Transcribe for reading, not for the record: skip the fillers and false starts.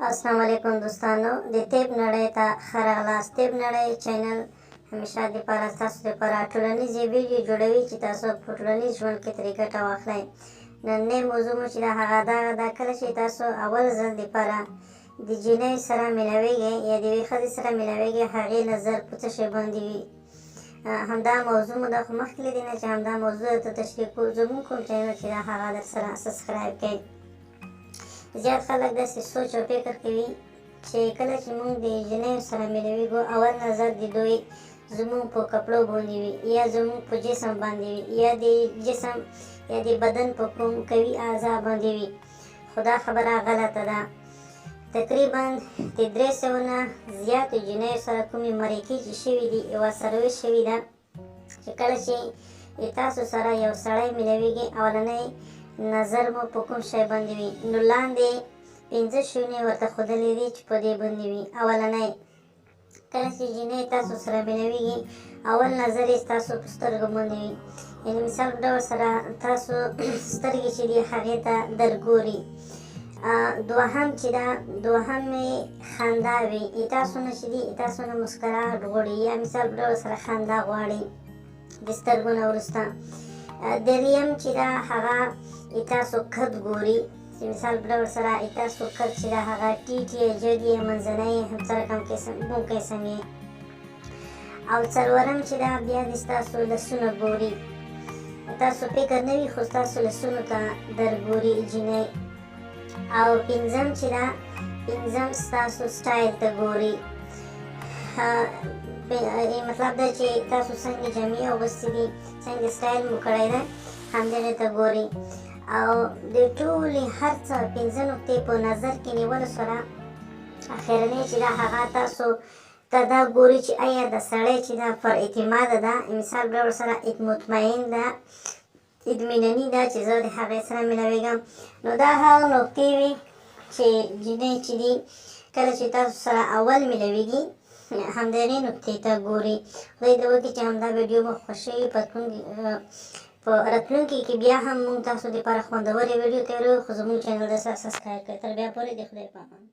السلام علیکم دوستانو، د طب نړۍ ته ښه راغلاست. طب نړۍ چینل همیشه دپاره ستاسو دپاره ټولنیزې ویډیو جوړوي چې تاسو په ټولنیز ژوند کې ترې ګټه واخلئ. نننۍ موضوع مو چې ده هغه دغه ده، کله چې تاسو اول ځل دپاره د جینۍ سره میلاویږئ یا د یوې ښځې سره میلاویږئ، هغې نظر په څه شی باندې وي، همدا موضوع مو ده. خو مخکې له دې نه چې همدا موضوع درته تشریح کړو، زموږ کوم چینل چې ده هغه در سره subscribe کړئ. زیات خلک داسې سوچ او فکر کوي چې کله چې موږ د جینیو سره میلاویږو، اول نظر د دوی زموږ په کپړو باندې وي یا زموږ په جسم باندې وي یا د جسم یا د بدن په کوم قوي اعضا باندې وي، خو دا خبره غلطه ده. تقریبا د 300 نه زیاتو جینیو سره کومې مرکې چې شوي دي، یوه سروې شوې ده چې کله چې تاسو سره یو سړی میلاویږي، اولنی نظر مو په کوم شی باندې وي. نو لاندې 5 شیونه ورته ښودلي دي چې په دې باندې وي. اولنی، کله چې جینۍ تاسو سره میلاویږي، اول نظر یې ستاسو په سترګو باندې وي، یعنې مثال په ډول سره تاسو سترګې چې دي هغې ته درګوري. دوهم چې ده، دوهم یې خندا وي، تاسو نه چې دي تاسو نه مسکراهټ غواړي یا مثال په ډول سره خندا غواړي د سترګو نه وروسته. دریم چې ده هغه تاسو قد ګوري، چې مثال په ډول سره تاسو قد چې ده هغه ټیټ یې، جګ یې، منځنی یې، هم څه رقم قسم کوم قسم یې. او څلورم چې ده بیا د ستاسو لاسونه ګوري، تاسو فکر نه وي خو ستاسو لاسونو ته درګوري جینۍ. او پنځم چې ده، پنځم ستاسو سټایل ته ګوري، مطلب دا چې تاسو څنګه جامې اغوستې دي، څنګه سټایل مو کړی دی، همدغې ته ګوري. او د ټولې هر څه 5 نقطې په نظر کې نیولو سره اخرنۍ چې ده هغه تاسو ته دا ګوري چې ایا د سړی چې ده پر اعتماده ده، مثال په ډول سره مطمئن ده، اطمیناني ده چې زه د هغې سره میلاویږم. نو دا هغه نقطې وي چې جینۍ چې دي کله چې تاسو سره اول میلاویږي همدغې نقطې ته ګوري. خدای دې وکړي چې همدا ویډیو مو خوښه وي. په راتلونکي کې بیا هم موږ تاسو دپاره خوندورې ویډیو تیاروو، خو زموږ چینل در سره subscribe کړئ. تر بیا پورې د خدای په امان.